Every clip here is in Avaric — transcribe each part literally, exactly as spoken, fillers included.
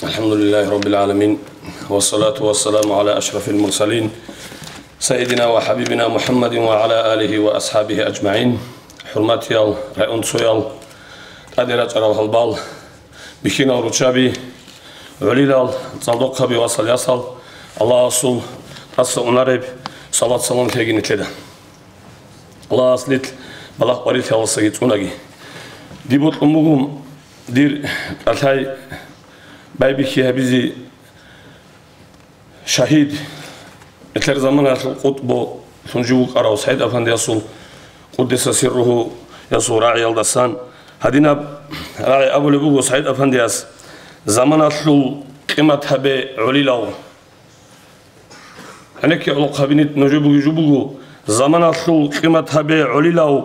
الحمد لله رب العالمين، والصلاة والسلام على أشرف المرسلين، سيدنا وحبيبنا محمد وعلى آله وأصحابه أجمعين. ХӀурматиял районцоял, тӀаде рачӀарал гьалбал, бихьинал руччаби, гӀолилал, цӀалдохъаби ва салясал, Аллагьасул тӀаса унареб салат-салам лъеги нилъеда. Аллагьас нилъ балагь-къварилъиялдасаги цӀунаги. Дие бокьун буго дир кӀалъай байбихьи гьабизе шагьид, нилъер заманалъул къутбу лъун жив вукӀарав СагӀид-афандиясул, къуддиса сирругьуясул рагӀиялдасан. Гьадинаб рагӀи абулеб буго СагӀид-афандияс: «Заманалъул къимат гьабе гӀолилав». ГӀенекке, гӀолохъаби, ниж нужее бугеб жо буго: «Заманалъул къимат гьабе гӀолилав,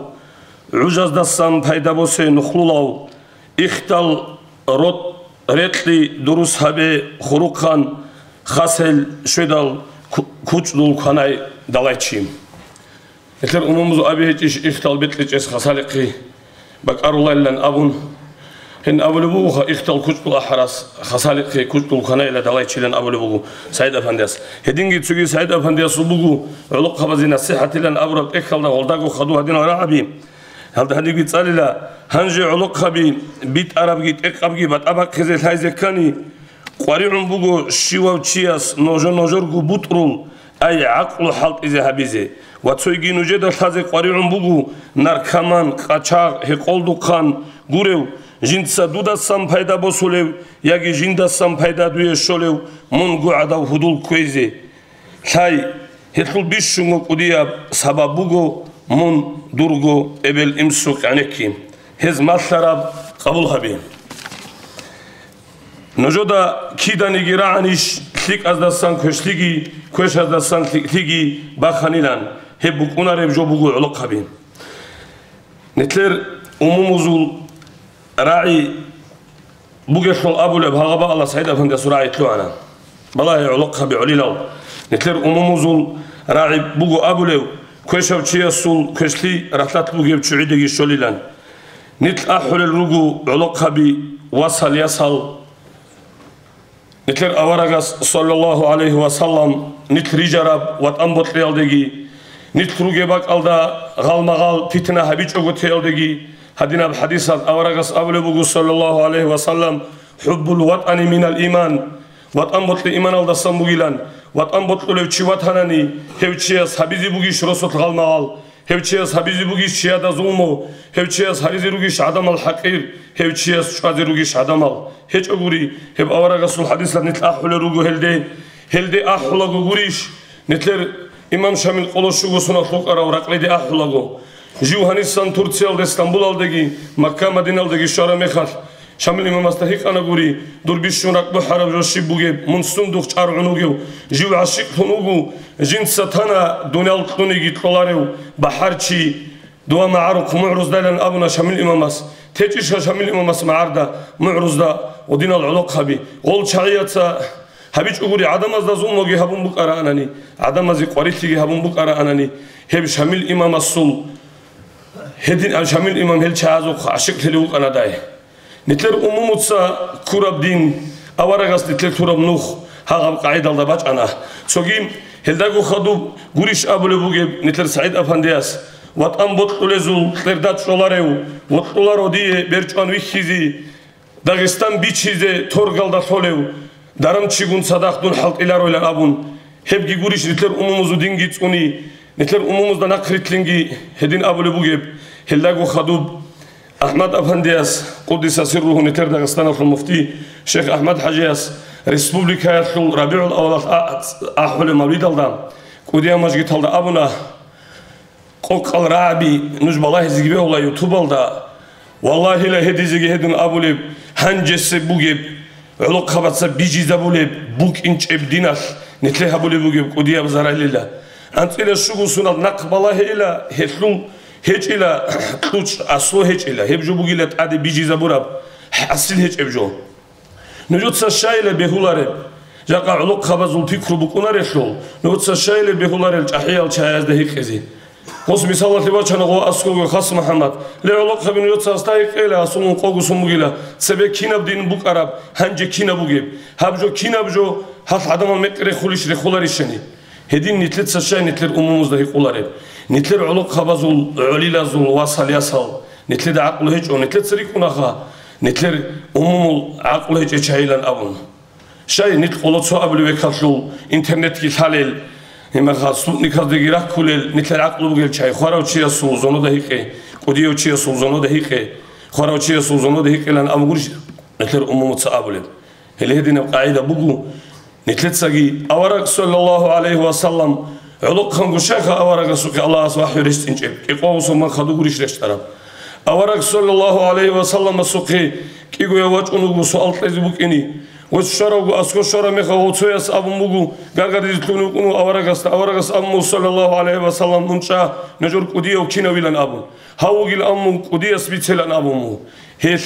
гӀужаздасан пайда босе нухлулав, ихдал рот рекьи дурус гьабе хурухъан, хасел щведал ку-, кучӀдул кванай далайчи». Нилъер умумузул аби гьечӀищ ихдал бекьичӀес хасалихъе бакӀарулайилан абун. Гьедин абулеб бугоха, ихдал кучӀдул ахӀарас хасалихъе кучӀдул кванайила далайчилан абулеб буго СагӀид-афандияс. Гьединги цоги СагӀид-афандиясул буго гӀолохъабазе насихӀатилан абураб тӀехьалда гъолдаго хадуб гьадинал рагӀаби. Гьалда гьадинги цӀалила: «Гьанже, гӀолохъаби, битӀарабги тӀекъабги батӀа бахъизе лъазе ккани, къваригӀун буго щивав чияс ножо-ножорго бутӀрул, ай, гӀакълу хӀалтӀизе гьабизе. Ва цойги нужеда лъазе къваригӀун буго наркоман, къачагъ, гьекъолдухъан гурев, жинца дудасан пайда босулев яги жиндасан пайда дуе щолев мунго гӀадав гьудул кквезе. Лъай, гьелъул бищунго кӀудияб сабаб буго мун дурго эбел-имсухъ гӀенекки. Гьез малъараб къабул гьабе. Нужеда киданиги рагӀанищ лъикӀаздасан квешлъиги, квешаздасан лъикӀлъиги баханилан, гьеб букӀунареб жо буго гӀолохъаби». Нилъер умумузул рагӀи бугелъул абулеб гьагъаба Аллагь СагӀид-афандиясул рагӀи лъугӀана. Балагье, гӀолохъаби, гӀолилал, нилъер умумузул рагӀи буго абулев, квешав чиясул квешлъи рахӀлат бугев чугӀидеги щолилан. Нилъ ахӀулел руго, гӀолохъаби, васал-ясал. Нилъер аварагас, саллаллагьу гӀалайгьи ва саллам, нилъ рижараб ватӀан бокьиялдеги, нилъ ругеб бакӀалда гъалмагъал питна гьабичӀого теялдеги, гьадинаб хӀадисалъ аварагас абулеб буго, саллаллагьу гӀалайгьи ва саллам: «ХӀуббул ватӀани минал иман», ватӀан бокьи иманалдасан бугилан. ВатӀан бокьулев чи ватанани, гьев чияс гьабизе бугищ росулъ гъалмагъал, гьев чияс гьабизе бугищ чияда зулму, гьев чияс гьаризе ругищ гӀадамал хӀакъир, гьев чияс чӀвазе ругищ гӀадамал? ГьечӀогури, гьеб аварагасул хӀадисалъ нилъ ахӀулел руго гьелде. Гьелде ахӀулаго гурищ, нилъер имам Шамил къоло щуго соналъ вукӀарав ракълиде ахӀулаго. Жив гьанисан Турциялде, Стамбулалдеги, Макка-Мадиналдеги щвараб мехалъ, Шамил имамасда гьикъана гури: «Дур бищун ракӀ бухӀараб жо щиб бугеб, мун сундухъ чӀаргӀун вугев? Жив гӀашикълъун вуго, жинца тана дуниял кьуниги кьоларев бахӀарчи, дова магӀарухъ мугӀрузда», — илан абуна Шамил имамас. ТечӀищха Шамил имамас магӀарда, мугӀрузда, гъодинал гӀолохъаби? Гъол чагӀияца гьабичӀогури, гӀадамазда зулмуги гьабун букӀараанани, гӀадамазе къварилъиги гьабун букӀараанани, гьеб Шамил имамасул, гьедин Шамил имам гьел чагӀазухъ гӀашикълъилев вукӀанадай. Нилъер умумуца ккураб дин, аварагас нилъер лъураб нух гьагъаб къагӀидалда бачӀана. Цоги гьелдаго хадуб гурищ абулеб бугеб нилъер СагӀид-афандияс: «ВатӀан бокьулезул кьерда чӀоларев, вокьуларо дие берчӀван вихьизе, Дагъистан бичизе торгалда лъолев дарамчигун цадахъ дун хӀалтӀилароилан», — абун. Гьебги гурищ нилъер умумузул динги цӀуни, нилъер умумузда нахърилълъинги гьедин абулеб бугеб. Гьелдаго хадуб АхӀмад-афандияс, къуддиса сирругьу, нилъер Дагъистаналъул муфти шейх АхӀмад-хӀажияс республикаялъул РабигӀул-аввалалъ а-, ахӀулеб мавлидалда кӀудияв мажгиталда абуна: «Къокъал рагӀаби, нуж балагьизеги бегьула ютубалда. Валлагьила, гьедизеги гьедун абулеб, гьанжесеб бугеб, гӀолохъабаца бижизабулеб букӀинчӀеб диналъ нилъее гьабулеб бугеб кӀудияб заралила. АнцӀила щуго соналъ нахъ балагьейила, гьелъул гьечӀила кьучӀ, аслу гьечӀила, гьеб жо бугила тӀаде бижизабураб хӀасил гьечӀеб жо. Нужеца щайила бегьулареб, жакъа гӀолохъабазул пикру букӀунарелъул, нужеца щайила бегьуларел чӀахӀиял чагӀазда гьикъизе? Гъос мисалалъе бачана гъо аскӀове Хас МухӀаммад. Ле гӀолохъаби, нужеца гьасда гьикъейила, асул ункъого сон бугила, цебе кинаб дин букӀараб, гьанже кинаб бугеб? Гьаб жо кинаб жо, гьалъ гӀадамал мекъи рехулищ, рехуларищани? Гьедин нилъеца щай нилъер умумузда гьикъулареб? Нилъер гӀолохъабазул, гӀолилазул васал-ясал нилъеда гӀакълу гьечӀо, нилъеца рикӀкӀунаха, нилъер умумул гӀакълу гьечӀей чагьилан абун. Щай нилъ къоло цо абулев векалъул интернетги лъалел, гьимаха спутниказдаги раккулел, нилъер гӀакълу бугел чагьи, хварав чиясул зонода гьикъе, кӀудияв чиясул зонода гьикъе, хварав чиясул зонода гьикъилан абун гурищ нилъер умумуца абулеб? Гьеле гьединаб къагӀида буго, нилъецаги авараг, саллаллагьу гӀалайгьи ва саллам, гӀолохъанго щайха аварагасухъе Аллагьас вахӀю рещтӀинчӀеб, кӀикъоялъул махадугурищ рещтӀараб? Авараг, саллаллагьу гӀалайгьи ва салламасухъе кӀигояв вачӀун вуго суал кьезе букӀине. Гъос щваравго, аскӀов щвараб мехалъ гъов цояс абун буго, гаргадизе лъугьун вукӀун вуго аварагасда, аварагас абун буго, саллаллагьу гӀалайгьи ва саллам, мун чӀа, нужер кӀудияв кинавилан абун. Гьав вугилан абун, кӀудияс бицелан абун буго. Гьелъ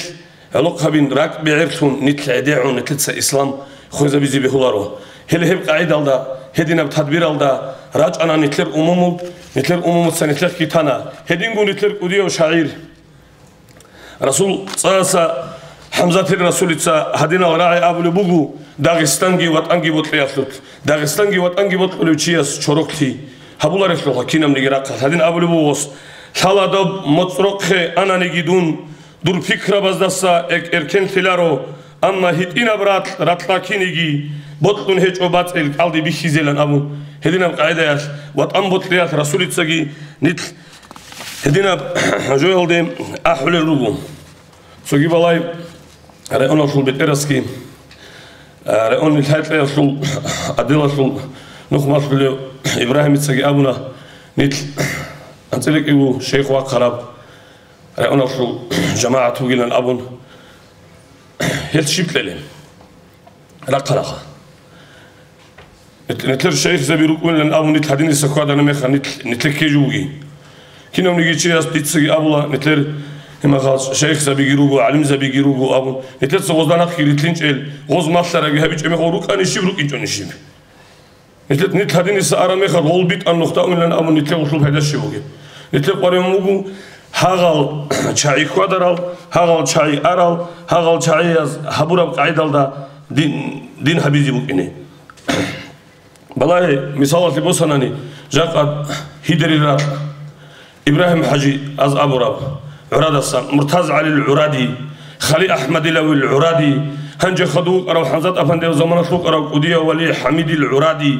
гӀолохъабин ракӀ бегӀерлъун нилъ гӀедегӀун нилъеца ислам хвезабизе бегьуларо. Гьеле гьеб къагӀидалда, гьединаб тадбиралда рачӀана нилъер умуму, нилъер умумуца нилъехъги тана. Гьединго нилъер кӀудияв шагӀир. Расул цӀаласа ХӀамзатил Расулица гьадинал рагӀи абулеб буго Дагъистанги ВатӀанги бокьиялъулъ. Дагъистанги ВатӀанги бокьулев чияс чороклъи гьабуларелъулха кинабниги рахъалъ. Гьадин абулеб буго гъос: «Лъала доб моцӀ рохъе ананиги дун, дур пикрабаздаса эк-, эркенлъиларо, амма гьитӀинаб ракь ракьа киниги бокьун гьечӀо бацӀил кӀалди бихьизелан», – абун. Гьединаб къагӀидаялъ ВатӀан бокьиялъ Расулицаги нилъ гьединаб жоялде ахӀулел руго. Цоги балай районалъул бетӀерасги, а, районил хӀалтӀиялъул отделалъул нухмалъулев Ибрагьимицаги абуна, нилъ анцӀила кӀиго шейх вахъараб районалъул жамагӀат вугилан абун, гьел щиб кьелеб? Рахъараха. Нилъ-, нилъер шайихзаби рукӀунилан абун нилъ гьадиниса хьвадана мехалъ нилъ, нилъер ккежуги. Кинавниги чияс дицаги абула, нилъер гьимахал шайихзабиги руго, гӀалимзабиги руго абун, нилъеца гъозда нахъги рилълъинчӀел, гъоз малъараги гьабичӀеб мехалъ рукӀани щиб, рукӀинчӀони щиб? Нилъер, нилъ гьадиниса ара мехалъ гъол битӀан нухда унилан абун нилъер гъулъул пайда щиб бугеб? Нилъер къваригӀун буго гьагъал чагӀи хьвадарал, гьагъал чагӀи арал, гьагъал чагӀияз гьабураб къагӀидалда дин, дин гьабизе букӀине. Балагье, мисалалъе босанани, жакъа гьидерил ракь, Ибрагьим-хӀажи аз абураб гӀурадасан, МуртазгӀалил гӀуради, Хали-АхӀмадилавил гӀуради, гьанже хадув вукӀарав ХӀамзат-афандияв заманалъ вукӀарав кӀудияв Вали-ХӀамидил гӀуради,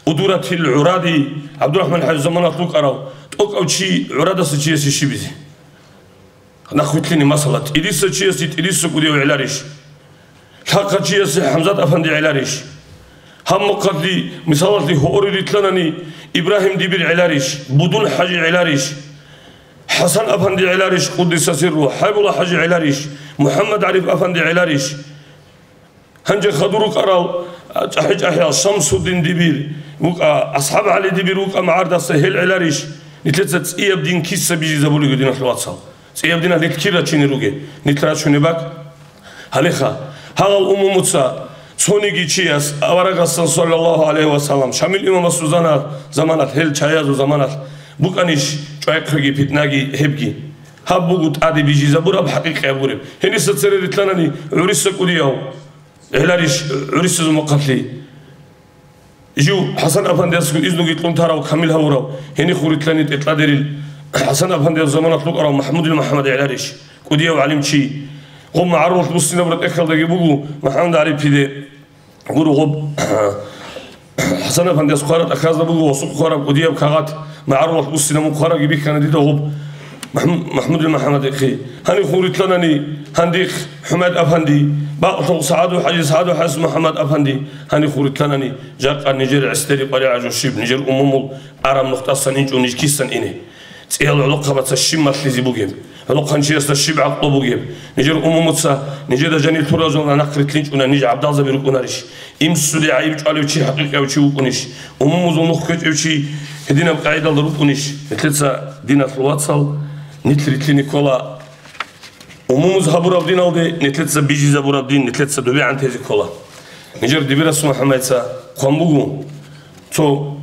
Удуратил гӀуради, ГӀабдурахӀман-хӀажи заманалъ вукӀарав тӀокӀав чи гӀурадаса чиясе щибизе? Нахъвилълъине, масала, тӀилиса чиясе тӀилиса кӀудияв гӀеларищ? Лъахъа чиясе ХӀамзат-афанди гӀеларищ? Гьаб мухъалъ, мисалалъе, гьоре рилълъанани, Ибрагьим дибир гӀеларищ? Будун-хӀажи гӀеларищ? ХӀасан-афанди гӀеларищ, къуддиса сирру? ХӀайбулла-хӀажи гӀеларищ? МухӀаммад-ГӀариф-афанди гӀеларищ? Гьанже хадур рукӀарал, а, чӀахӀи-чӀахӀиял Шамсуддин дибир вукӀа, АсхӀаб ГӀали дибир вукӀа магӀардаса гьел гӀеларищ? Нилъеца цӀияб дин киса бижизабулего, диналъул вацал? ЦӀияб дин нилъ кир рачине ругел? Нилъ рачунеб бакӀ. Гьалеха, гьагъал умумуца цониги чияс аварагасан, саллаллагьу гӀалайгьи ва саллам, Шамил имамасул заманалъ, гьел чагӀиязул заманалъ букӀанищ чӀвайхъиги питнаги гьебги? Гьаб буго тӀаде бижизабураб, хӀакъикъияб гуреб. Гьениса цере рилълъанани, гӀуриса кӀудияв гӀеларищ гӀурисазул мухъалъи? Жив ХӀасан-афандиясго изнуги кьун тарав, камил гьавурав, гьенихъ рилълъани тӀекьадерил ХӀасан-афандияс заманалъ вукӀарав МахӀмудил МухӀаммад гӀеларищ, кӀудияв гӀалимчи? Гъоб магӀарулалъ буссинабураб тӀехьалдаги буго МухӀаммад-ГӀарифиде гуро гъоб ХӀасан-афандияс хъвараб тӀахьазда буго гъосухъ хъвараб кӀудияб кагъат, магӀарулалъ буссинабун хъварабги бихьана дида гъоб МахӀму-, МахӀмудил МухӀаммадихъе. Гьанихъ рилълъанани, гьандихъ ХӀумайд-афанди, бакълъун СагӀаду-хӀажи, СагӀаду-хӀажи МухӀаммад-афанди, гьанихъ рилълъанани, жакъа нижер гӀестери къваригӀажо щиб, нижер умумул араб нухдасан инчӀо ниж кисан ине? ЦӀиял гӀолохъабаца щиб малъизе бугеб? ГӀолохъанчиясда щиб гӀакълу бугеб? Нижер умумуца, нижеда жанир лъуразул нахъ рилълъинчӀуна, ниж гӀабдалзаби рукӀунарищ? Имсуде гӀайиб чӀвалев чи хӀакъикъияв чи вукӀунищ? Умумузул нух ккечӀев чи гьединаб къагӀидалда рукӀунищ? Нилъеца, диналъул вацал, нилъ рилълъине ккола. Умумуз гьабураб диналде нилъеца бижизабураб дин нилъеца добегӀан тезе ккола. Нижер дибирас МухӀаммадица хъван буго, цо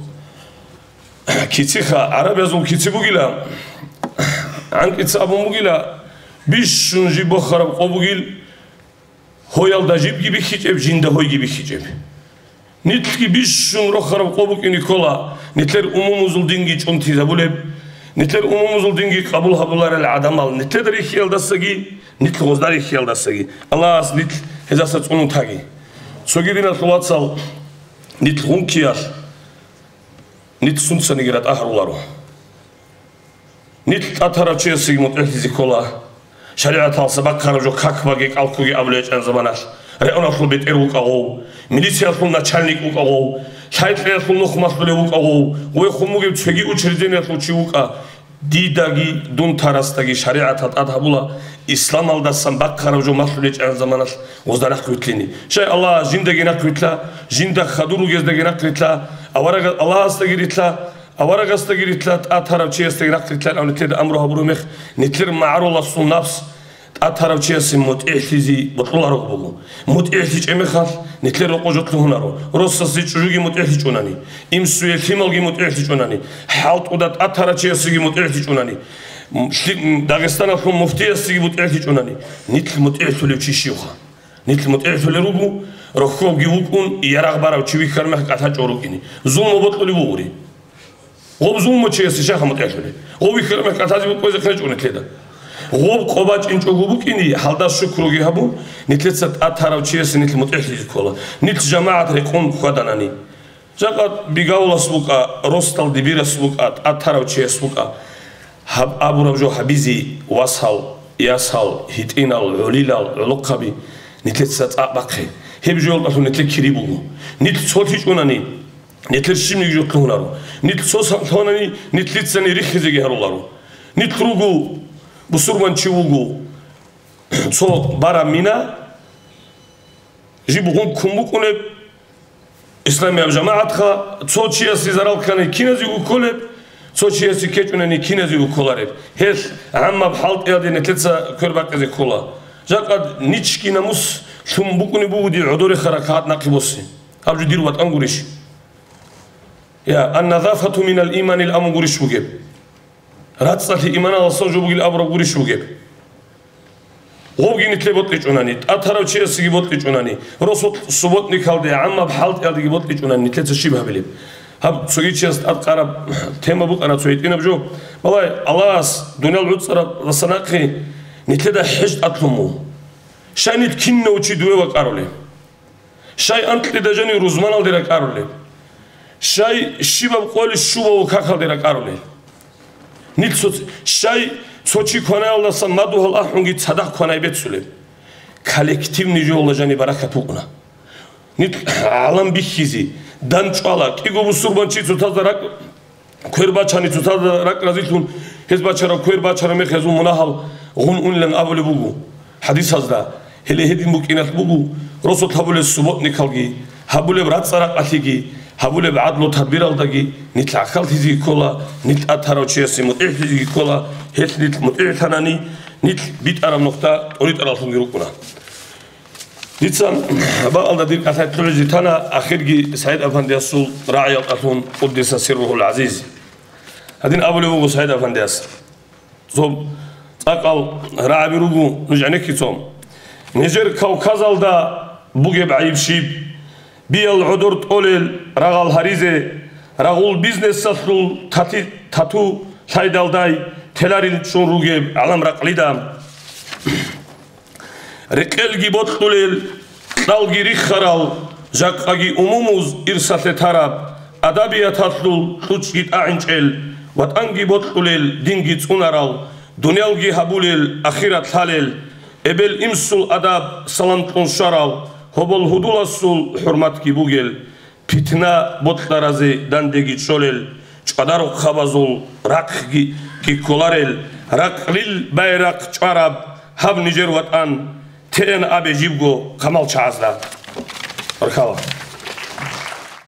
кициха, гӀарабазул кици бугила, гӀанкӀица абун бугила, бищун жиб бохараб къо бугил, гьоялда жибги бихьичӀеб, жинда гьойги бихьичӀеб. Нилъги бищун рохараб къо букӀине ккола, нилъер умумузул динги чӀунтизабулеб, нилъер умумузул динги къабул гьабуларел гӀадамал нилъеда рихьиялдасаги, нилъ гъозда рихьиялдасаги. Аллагьас нилъ гьезаса цӀунун таги. Цоги, диналъул вацал, нилъ гъункиялъ нилъ сунцаниги ратӀа гьаруларо. Нилъ тӀатарав чиясеги мутӀигӀлъизе ккола. ШаригӀаталъа бахъараб жо как баге кӀалккуге абулеб гьечӀеб заманалъ, регӀуналъул бетӀер вукӀа гъов, милициялъул начальник вукӀа гъов, лъай-лъаялъул нух малъулев вукӀа гъов, гъой хун бугев цоги учреждениялъул чи вукӀа, дидаги дун тарасдаги шаригӀаталъ тӀад гьабула, исламалдасан бахъараб жо малъулеб гьечӀеб заманалъ гъозда нахъвилълъине. Щай Аллагьас жиндаги нахъвилълъа, жинда хадур ругездаги нахъвилълъа, авараг Аллагьасдаги рилълъа, аварагасдаги рилълъа, тӀатарав чиясдаги рахъ рилълъа абун нилъеда амру гьабураб мех, нилъер магӀаруласул напс тӀатарав чиясе мутӀигӀлъизе бокьуларого буго. МутӀигӀлъичӀеб мехалъ, нилъер рокъо жо лъугьунаро. Росасе чӀужуги мутӀигӀлъичӀунани, имсуе лъималги мутӀигӀлъичӀунани, хӀалтӀуда тӀатарав чиясеги мутӀигӀлъичӀунани, лъи-, Дагъистаналъул муфтиясеги мутӀигӀлъичӀунани, нилъ мутӀигӀлъулев чи щивха? Нилъ мутӀигӀлъулел руго, рохьобги вукӀун, ярагъ барав чи вихьараб мехалъ кӀалъачӀого рукӀине. Зулму бокьулеб бугури. Гъоб зулму чиясе щайха мутӀигӀлъулеб? Гъов вихьараб мехалъ кӀалъазе букӀине хӀечӀо нилъеда. Гъоб къо бачӀинчӀого букӀине, гьалда шукруги гьабун, нилъеца тӀатарав чиясе нилъ мутӀигӀлъизе ккола. Нилъ жамагӀат рекъон хьваданани. Жакъа бигавулас вукӀа, росдал дибирас вукӀа, тӀатарав чияс вукӀа. Гьаб абураб жо гьабизе васал, ясал, гьитӀинал, гӀолилал, гӀолохъаби нилъеца цӀакъ бахъе. Гьеб жоялдалъун нилъер кири буго. Нилъ цолъичӀунани, нилъер щибниги жо лъугьунаро. Нилъ цо сан лъугьанани, нилъицани рихизеги гьаруларо. Нилъ руго, бусурманчи вуго, цо бараб мина, жиб гъункун букӀунеб исламияб жамагӀатха, цо чиясе зарал ккани киназего кколеб, цо чиясе ккечӀунани киназего кколареб. Гьелъ гӀаммаб хӀалтӀиялде нилъеца квер бакъизе ккола. Жакъа ничги намус лъун букӀунеб бугоди гӀодорехъа ракагӀат нахъе босе. Гьаб жо дир ватӀан гурищ? Я, «Ан-назафату минал иманил» амун гурищ бугеб? РацӀцӀалъи иманалдаса жо бугил абураб гурищ бугеб? Гъовги нилъе бокьичӀунани, тӀатарав чиясеги бокьичӀунани, росулъ субботникалде, гӀаммаб хӀалтӀиялдеги бокьичӀунани нилъеца щиб гьабилеб? Гьаб цоги чияс тӀад къараб тема букӀана цо гьитӀинаб жо. Балай, Аллагьас дуниял гӀуцӀарадаса нахъе нилъеда хӀеж тӀадлъун буго. Щай нилъ кинав чи дуе вакӀарулеб? Щай анкьида жанив рузманалде ракӀарулеб? Щай щибаб къоялъ щубав какалде ракӀарулел? Нилъ цо-, щай цо чи кванаялдаса мадугьал ахӀунги цадахъ кванай бецулеб? Коллективный жоялда жаниб баракат букӀуна. Нилъ гӀалам бихьизе, дандчӀвала, кӀиго бусурбанчи цоцазда ракӀ-, квер бачани, цоцазда ракӀ разилъун, гьез бачарав квер бачараб мех гьезул мунагьал гъун унилан абулеб буго хӀадисазда. Гьеле гьедин букӀиналъ буго, росулъ гьабулеб субботникалги, гьабулеб рацӀцӀа-ракъалъиги, гьабулеб гӀадлу-тадбиралдаги нилъ гӀахьаллъизеги ккола, нилъ тӀатарав чиясе мутӀигӀлъизеги ккола, гьелъ нилъ мутӀигӀлъанани, нилъ битӀараб нухда тӀоритӀараллъунги рукӀуна. Дица бакъалда дир кӀалъай лъугӀизе тана ахирги СагӀид-афандиясул рагӀиялдалъун, къуддиса сирругьул гӀазиз. Гьадин абулеб буго СагӀид-афандияс. Цо цӀакъал рагӀаби руго нуж гӀенеккицун. Нижер Кавказалда бугеб гӀайиб щиб? Биял гӀодор тӀолел рагъал гьаризе, рагъул бизнесалъул тати-, тату лъайдалдай теларил чӀун ругеб гӀалам ракълида. Рекъелги бокьулел, кьалги риххарал, жакъаги умумуз ирсалъе тараб, адабияталъул кьучӀги тӀагӀинчӀел, ватӀанги бокьулел, динги цӀунарал, дуниялги гьабулел, ахират лъалел, эбел-имсул адаб салам кьун щварал, гьобол-гьудуласул хӀурматги бугел, питна бокьаразе дандеги чӀолел, чӀвадарухъабазул рахъги кколарел, ракълил байрахъ чӀвараб гьаб нижер ватӀан, тейин абе жибго камал чагӀазда. Баркала.